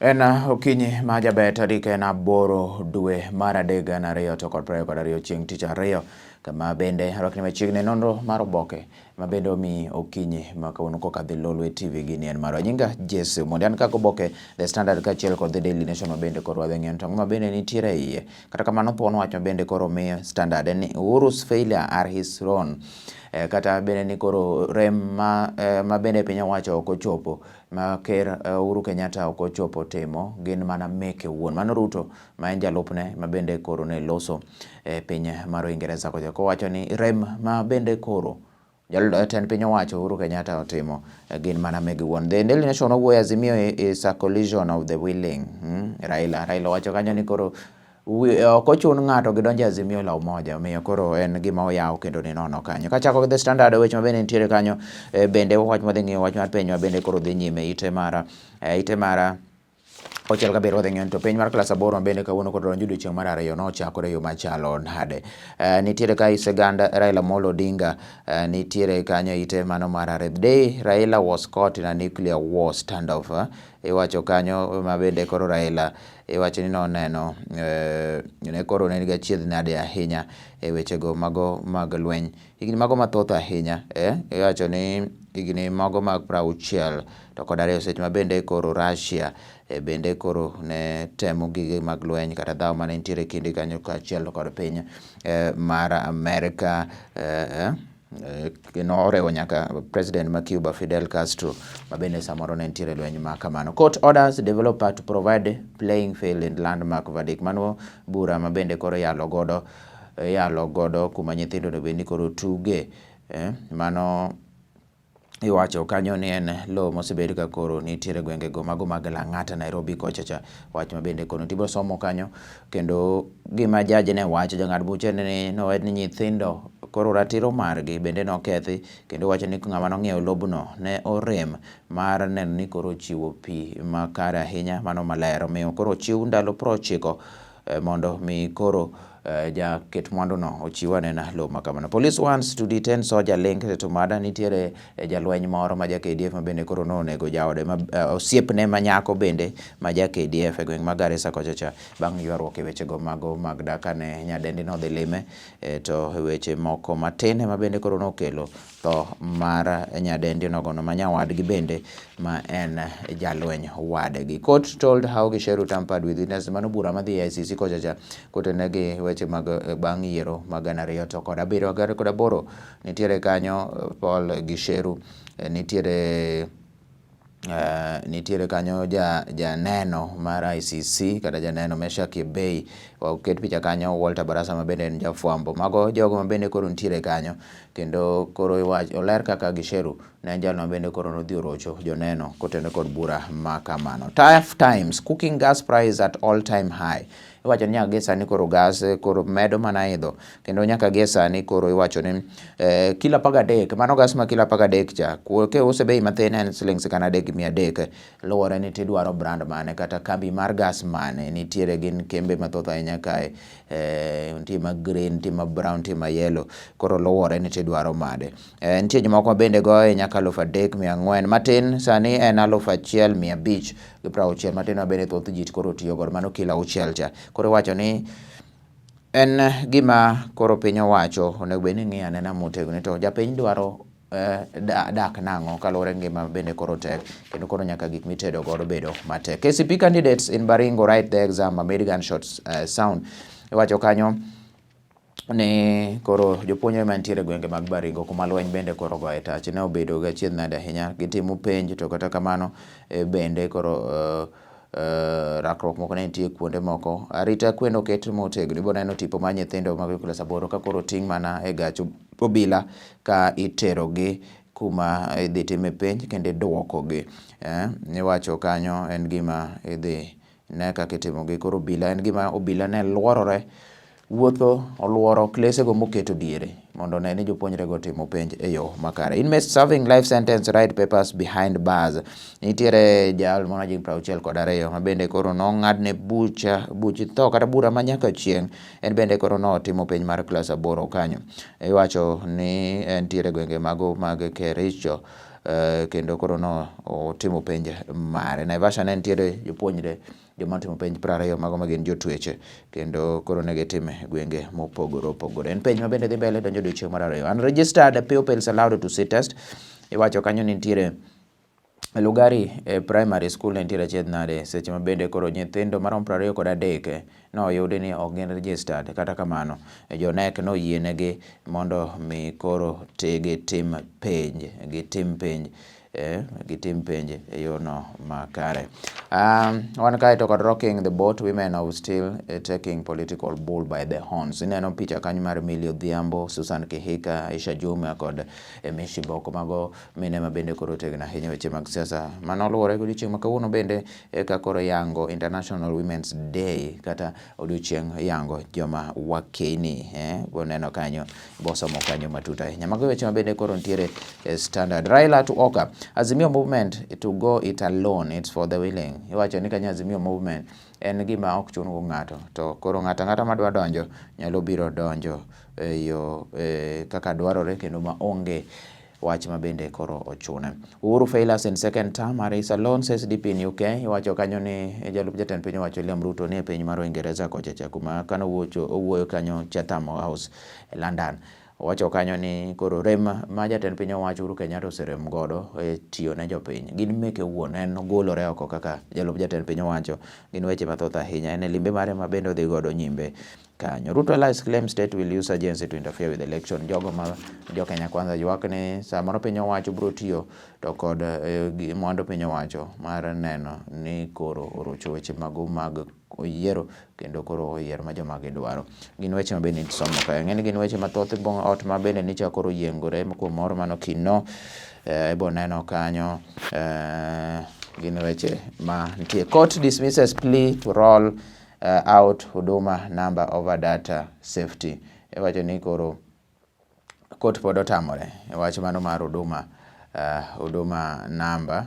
En okinyi ma jaber tarik en 8 dwe mar 3 2022 chieng' tich ariyo, kama bende rwakni machiegni nonro mar oboke ma bende omi okinyi ma kawuono koka dhi Lolwe TV gini en marwa. Nyinga Jesse Omondi, an kaka oboke The Standard kaachiel kod The Daily Nation ma bende koro wadhi ng'iyo to ang'o ma bende nitiere e iye. Kata kamano thuon wach ma bende koro omi Standard en ni Uhuru's failure are his own. Kata bende ni koro rem ma bende piny owacho ok ochopo ma Ker Uhuru Kenyatta ok ochopo timo gin mana meke wuon. Mano Ruto ma en jalupne ma bende koro ne loso e piny mar Uingereza kocha kowacho ni rem ma bende koro jatend piny owacho Uhuru Kenyatta otimo gin mana mege wuon. The Daily Nation owuoyo Azimio is a collision of the willing. Raila wacho kanyo ni koro ok ochun ng'ato gidonjo e Azimio la Umoja, omiyo koro en gima oyaw kendo ni nono kanyo. Kachako gi The Standard, weche ma bende nitiere kanyo, bende wach madhi ng'iyo wach mar piny ma bende koro dhi nyime ite mara ite mara 6 gi 7 wadhi ng'iyo to piny mar klas 8 ma bende kawuono kod donjo odiochieng' mar ariyo nochakore e yo machalo nade. Nitiere ka sigand Raila Amolo Odinga, nitiere kanyo ite mano mar ariyo. The day Raila was caught in a nuclear war standoff, iwacho kanyo ma bende koro Raila iwacho ni noneno ne koro ne nigi achiedh nade ahinya e wechego mago mag lweny. Higni mago mathoth ahinya, iwacho ni higni mago mag 62 seche ma bende koro Russia bende koro ne temo gige mag lweny kata dhaw mane nitiere kindgi kanyo kaachiel kod piny mar Amerka. Norewo nyaka president ma Cuba Fidel Castro ma bende samoro ne nitiere lweny ma kamano. Court orders developer to provide playing field in landmark verdict. Mano bura ma bende koro yalo godo kuma nyithindo onego bed ni koro tuge. Mano iwacho kanyo ni en lowo mosebed ka koro nitiere gwengego mago mag Lang'ata Nairobi kocha cha, wach ma bende koro tibiro somo kanyo kendo gima judge ne wacho, jang'ad buche ni nowacho ni nyithindo koro ratiro margi bende nokethi, kendo wacho ni ng'ama nong'iewo lobno ne orem mar neno ni koro ochiwo pi makare ahinya mano maler, omiyo koro ochiw ndalo 90 mondo mi koro jaket mwandu no ochiw anena lowo ma kamano. Police wants to detain soldier linked to murder. Nitiere jalweny moro ma ja KDF ma bende koro nonego jaode ma osiepne ma nyako bende ma ja KDF e gweng' ma Garissa kocha cha bang' ywaruok e wechego mago mag dak kane nyadendi nodhi lime, to weche moko matin ema bende koro nokelo tho mar nyadendi onogono ma nyawadgi bende ma en jalweny wadgi. Court told how Gicheru tampered with witness. Mano bura madhi e ICC kocha cha kotene gi weche mag bang' yiero mag 2007 kod 8 nitiere kanyo Paul Gicheru, nitiere kanyo janeno mar ICC kata janeno Meshack Ebei, oket picha kanyo Walter Barasa ma bende en jafwambo. Mago jogo ma bende koro nitiere kanyo kendo koro iwacho oler kaka Gicheru ne en jalno ma bende koro nodhi orocho joneno kotenore kod bura ma kamano. Tough times, cooking gas price at all time high. Iwacho ni nyaka gie sani koro gas koro medo mana idho kendo nyaka gie sani koro iwacho ni kilo 13, mano gas ma kilo 13 cha kiuse bei mathin en siling 3,300, luwore ni tidwaro brand mane kata kambi mar gas mane. Nitiere gin kembe mathoth ahinya kae, nitie ma green, nitie ma brown, nitie ma yellow, koro luwore ni tidwaro made. Nitie jomoko ma bende goye nyaka 3400, matin sani en 1560, matin ma bende thoth ji koro tiyo godo mano kilo 6 cha. Koro iwacho ni en gima koro piny owacho onego bed ni ng'iyo anena motegno to japiny dwaro dak nang'o kaluwore gi ngima bende koro tek kendo koro nyaka gik mitedo godo bedo matek. KCPE candidates in Baringo write the exam amid gunshots sound. Iwacho kanyo ni koro jopuonjre mantiere e gwenge mag Baringo kuma lweny bende koro ogoye tach ne obedo gi achiedh nade ahinya, gitimo penj to kata kamano bende koro rakruok moko ne nitie kuonde moko. Arita kwe noket motegno, ibiro neno tipo mar nyithindo mag klas 8 ka koro oting' mana e gach obila ka iterogi kuma idhi time penj kendo iduokogi. Iwacho kanyo en gima idhi ne kaka itimogi koro obila en gima obila ne luorore wuotho oluoro klesego moketo diere mondo one ni jopuonjrego otimo penj e yo makare. Inmates serving life sentence write papers behind bars. Nitiere jal moro higni 62 ma bende koro nong'adne bucha buch tho kata bura ma nyaka chieng', en bende koro notimo penj mar klas 8 kanyo. Iwacho ni entiere gwenge mago mag Kericho. Kendo koro no otimo penj mare. Naivasha ne nitiere jopuonjre joma otimo penj 20 mago ma gin jotweche kendo koro ne gitime gwenge mopogore opogore. En penj ma bende dhi mbele donjo odiochieng' mar ariyo. Unregistered pupils allowed to sit test. Iwacho kanyo ni nitiere Lugari e primary school ne nitiere achiedh nade seche ma bende koro nyithindo maromo 23 noyudi ni ok gin registered. Kata kamano, jo KNEC noyienegi mondo mi koro gitim penj, gitim penj gitim penj e yorno makare. Wan kae to kod rocking the boat women of still taking political bull by the horns. Ineno picha kanyo mar Millie Odhiambo, Susan Kihika, Aisha Juma kod Mishi Boko mago mine ma bende koro otegno ahinya weche mag siasa. Mano luwore gi odiochieng' ma kawuono bende eka koro yango International Women's Day kata odiochieng' yango joma wakeni boneno kanyo bosomo kanyo matut ahinya. Mago weche ma bende koro nitiere e standard. Raila to Oka, Azimio movement to go it alone, it's for the willing. Iwacho ni kanyo Azimio movement en gima ok chun go ng'ato to koro ng'ato ang'ata madwa donjo nyalo biro donjo e yo kaka dwarore kendo ma onge wach ma bende koro ochune. Uhuru failures in second term, Arisa loans SDP in UK. Iwacho kanyo ni jalup jatend piny owacho William Ruto ni e piny mar Uingereza kocha cha kuma kane owuoyo kanyo Chatham House e London. Owacho kanyo ni koro rem ma jatend piny owacho Uhuru Kenyatta oserem godo e tiyo ne jopiny gin meke owuon en ogolore oko kaka jalup jatend piny owacho gin weche mathoth ahinya en e limbe mare ma bende odhi godo nyimbe kanyo. Ruto allies claim state will use agency to interfere with election. Jogo ma jo Kenya Kwanza ywak ni samoro piny owacho biro tiyo to kod mwandu piny owacho mar neno ni koro orocho weche mago mag yiero kendo koro oyier ma joma gidwaro. Gin weche ma bende isomo kae. Ng'eni gin weche mathoth ot ma bende nicha koro oyiengore kuom mor mano kino ibo neno kanyo gin weche ma nitie. Court dismisses plea to roll out Huduma number over data safety. Iwacho ni koro court pod otamore wach mano mar Huduma Huduma number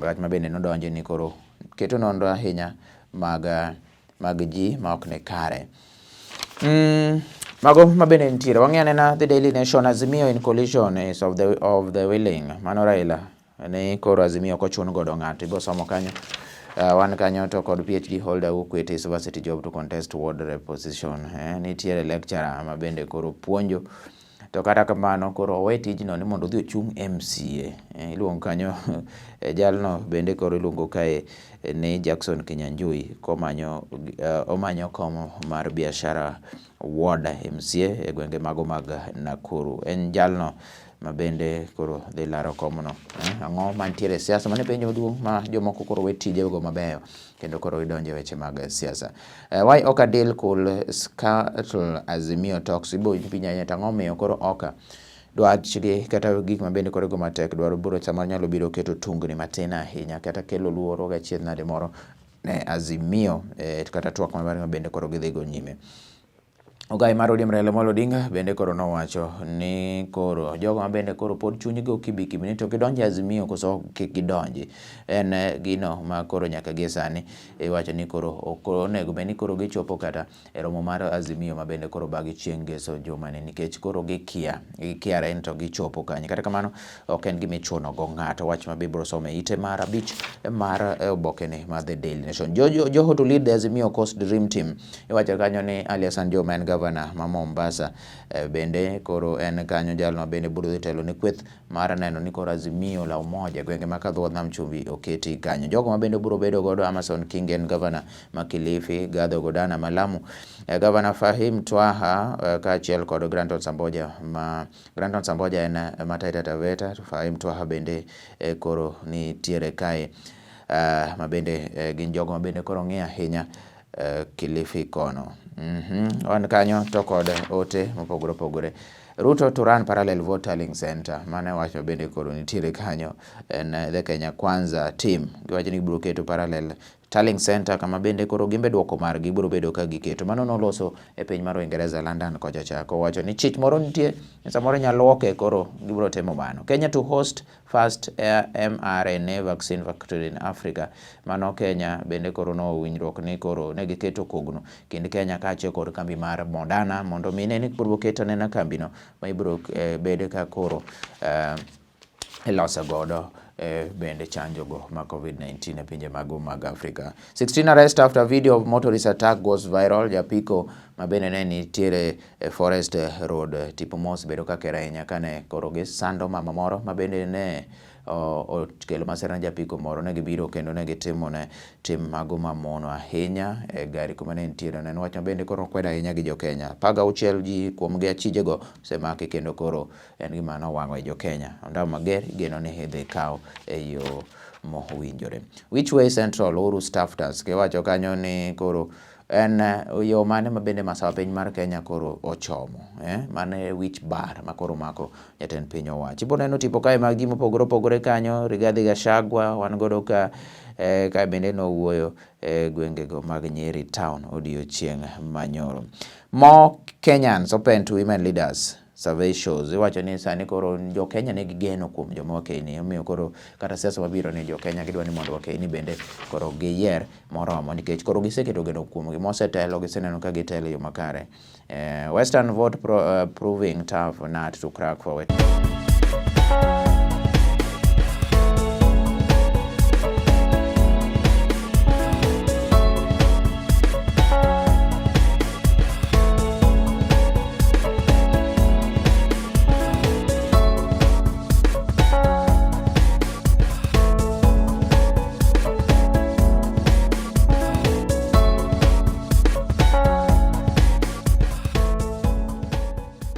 wach ma bende nodonje ni koro keto nonro ahinya mag ji ma ok ni kare. Mago ma bende nitiere. Wang'i anena The Daily Nation, Azimio in coalition is of the willing. Mano Raila ni koro Azimio ok ochun godo ng'ato. Ibo somo kanyo. Wan kanyo to kod PhD holder who quit his university job to contest ward rep position. Nitiere lecturer ma bende koro puonjo to kata kamano koro owe tijno ni mondo odhi ochung' MCA. Iluongo kanyo jalno bende koro iluongo kae ni Jackson Kinyanjui komanyo omanyo kom mar biashara ward MCA e gwenge mago mag Nakuru. En jalno ma bende koro dhi laro komno. Ang'o mantiere e siasa? Mano e penjo maduong' ma jomoko koro we tijego mabeyo kendo koro gidonjo e weche mag siasa. Why Oka deal could scuttle Azimio talks? Ibo penjo ahinya to ang'o miyo koro Oka dwachgi kata gik ma bende koro go matek dwaro biro samoro nyalo biro keto tungni matin ahinya kata kelo luoro gachiedh nade moro ne Azimio kata twak ma bende koro gidhi go nyime. Ogai mar ODM Raila Amolo Odinga bende koro nowacho ni koro jogo ma bende koro pod chunygi okibikibi ni to gidonj e Azimio koso kik gidonji. En gino ma koro nyaka gie sani iwacho ni koro ok onego bed ni koro gichopo kata e romo mar Azimio ma bende koro bagi chieng' ngeso jumani nikech koro gikia gikiare ni to gichopo kanye. Kata kamano ok en gima ichuno go ng'ato wach ma bibiro somo e ite mar abich mar oboke ni mar The Daily Nation. Joho to lead the Azimio Coast Dream Team. Iwacho kanyo ni Ali Hassan Joho ma en gavana ma Mombasa bende koro en kanyo jalno bende biro dhi telo ne kweth mar neno ni koro Azimio la Umoja gwenge ma kadho nam chumbi oketi kanyo. Jogo ma bende biro bedo godo Amason Kingi en gavana ma Kilifi, Gatho Godana ma Lamu, gavana Fahim Twaha kaachiel kod Granton Samboja ma Granton Samboja en ma Taita Taveta, to Fahim Twaha bende koro nitiere kae ma bende gin jogo ma bende koro ng'i ahinya Kilifi kono. Wan kanyo to kod ote mopogore opogore. Ruto to run parallel vote tallying center. Mano e wach ma bende koro nitiere kanyo en the Kenya Kwanza team. Giwacho ni gibiro keto parallel tallying center kama bende koro gimbe duoko margi biro bedo ka giketo. Mano noloso e piny mar Uingereza London kocha cha kowacho ni chich moro nitie samoro inyalo luoke koro gibiro timo mano. Kenya to host first mRNA vaccine factory in Africa. Mano Kenya bende koro no winjruok ni koro ne giketo kogno kind Kenya kaachiel kod kambi mar Moderna mondo mi ne ni ibiro keto anena kambino ma ibiro bed ka koro iloso godo eh, bende chanjo go ma COVID-19 e pinje mago mag Afrika. 16 arrest after video of motorist attack goes viral. Japiko ma bende ne nitiere e Forest Road tipo mos bedo ka ker ahinya kane koro gisando mama moro ma bende ne okelo masira ne japiko moro ne gibiro kendo ne gitimo ne tim mago mamono ahinya e gari kuma ne nitiere. Ne en wach ma bende koro okwed ahinya gi jo Kenya. 16 ji kuom gi achijego osemaki kendo koro en gima nowang'o i jo Kenya. Ondamo mager igeno ni idhi kaw e yo mowinjore. Which way Central Uhuru staff task iwacho kanyo ni koro en yo mane ma bende masawa piny mar Kenya koro ochomo eh? Mane wich bar ma koro mako jatend piny owacho. Ibo neno tipo kae mag ji mopogore opogore kanyo, Rigathi Gachagua wan godo ka eh, kae bende nowuoyo e gwengego mag Nyeri town odiochieng' manyoro. More Kenyans open to women leaders survey shows. Iwacho ni sani koro jo Kenya nigi geno kuom joma wakeini, omiyo koro kata siasa mabiro ni jo Kenya gidwa ni mondo wakeini bende koro giyier moromo nikech koro giseketo geno kuomgi mosetelo giseneno ka gitelo e yo makare. Western vote proving tough nut to crack for wet.